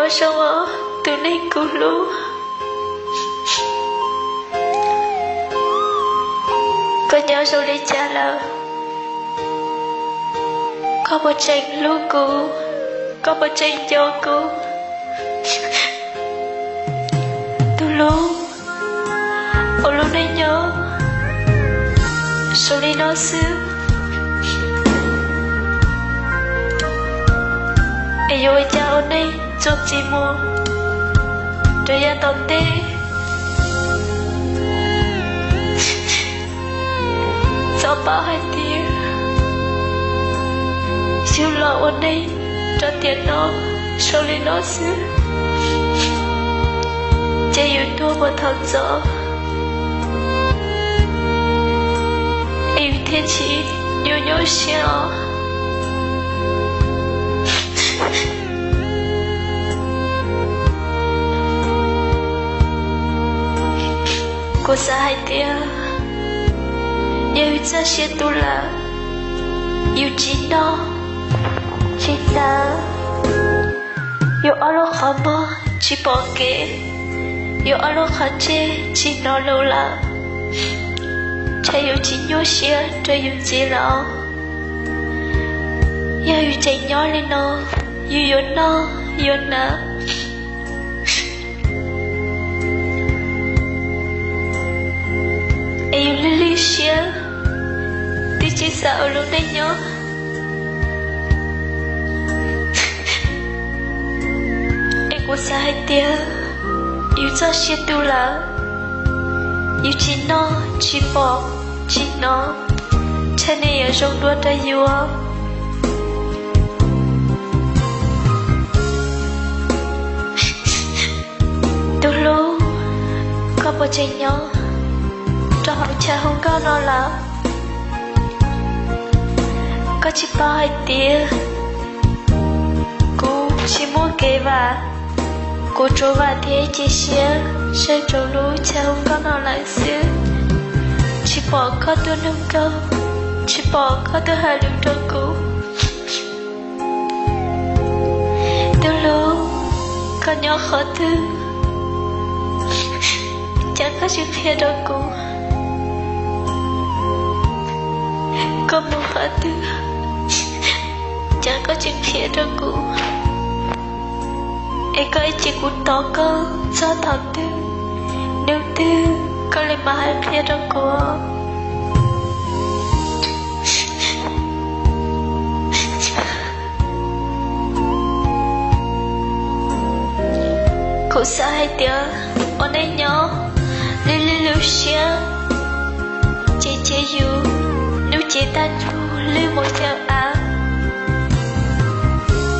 Zoo os, tus neeg kuv hlub, koj nyob zoo li cas lawm? Koj puas tseem hlub kuv? Koj puas tseem nco kuv? Tus hlub, ua lub neej nyob zoo li no xwb, es yuav ua cas ua neej txuas ntxiv mus rau yav tom ntej? Txhob paub hais tias yus los ua neej rau tiam no zoo li no xwb, ces yus tuag puas thaum ntxov es yus thiaj tsis nyuaj nyuaj siab os. Kuv xav hais tias yog yus txoj sia tu lawm, yus tsis noj tsis hnav, yus ob lub qhov muag tsis pom kev, yus ob lub qhov ntsej tsis hnov lus lawm, ntshe yus tsis nyuaj siab rau yus ntxiv lawm. Yog yus tseem nyob li no, yus yuav noj yuav hnav es yus lwj lwj siab, twb tsis xav ua lub neej nyob. Es kuv xav hais tias yus txoj sia tu lawm, yus tsis noj tsis pom tsis hnov, ntshe nws yuav zoo dua rau yus. Tus hlub, koj puas tseem nyob rau hauv chav hu nkauj no lawm? Koj tsis paub hais tias kuv tsis muaj kev vam, kuv tsuas vam thiab cia siab saib rau lub chav hu nkauj no lawm xwb. Tsis pom koj tuaj nug nkauj, tsis pom koj tuaj hais lus rau kuv. Tus hlub, koj nyob qhov twg, cas koj tsis qhia rau kuv? Koj mus qhov twg, cas koj tsis qhia rau kuv? Es koj ib cia kuv tos koj txog thaum twg, hnub twg koj li mam hais qhia rau kuv. Kuv xav hais tias ua neej nyob lwj lwj lub siab, ces cia yus hnub cev tag nrho lwj mus chaw av,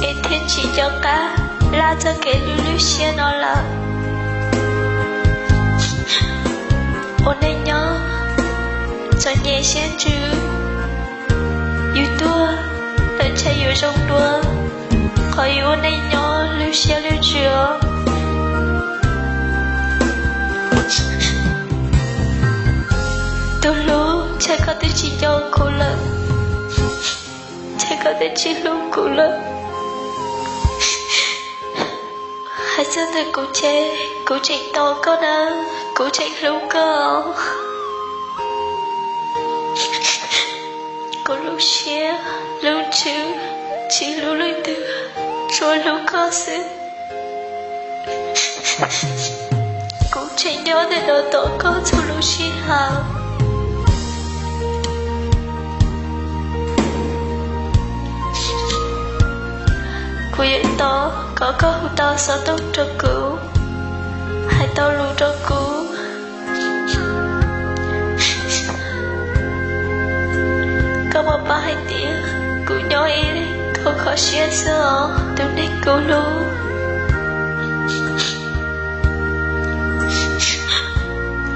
es thiaj tsis nco qab laj txoj kev lwj lub siab no lawm. Ua neej nyob txom nyem siab ntsws, yus tuag lawm ntshe yuav zoo dua qhov yus ua neej nyob lwj siab lwj ntsws os. Tus hlub, ntshe koj twb tsis nco kuv lawm, ntshe koj twb tsis hlub kuv lawm. Hais txog ntawm kuv ces kuv tseem tos koj na, kuv tseem hlub koj. Kuv lub siab lub ntsws tsis hlub leej twg, tsuas hlub koj xwb. Kuv tseem nyob ntawm no tos koj txhua lub sij hawm. Kuv yuav tos kom koj hu tau xov tooj rau kuv, hais tau lus rau kuv. Koj puas paub hais tias kuv nyob ib leeg kho kho siab xwb os tus neeg kuv hlub.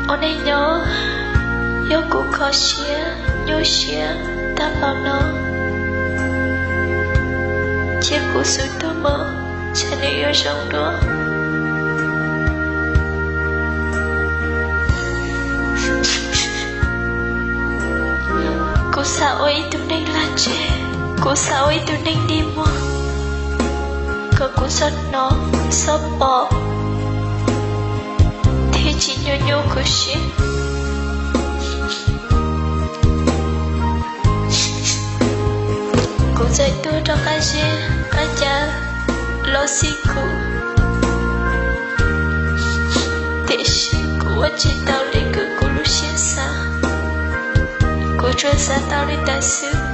Ua neej nyob yog kuv kho siab nyuaj siab tag npaum no, cia kuv xub tuag mus, ntshe nws yuav zoo dua. Kuv xav ua ib tug neeg lag ntseg, kuv xav ua ib tug neeg dig muag. kom kuv txhob hnov, txhob pom, thiab tsis nyuaj nyuaj kuv siab. Kuv txawm tuag rau qab zeb qab ca los xij kuv, tiam sis kuv ua tsis tau li kuv lub siab xav. Kuv tsuas xav tau li ntawd xwb.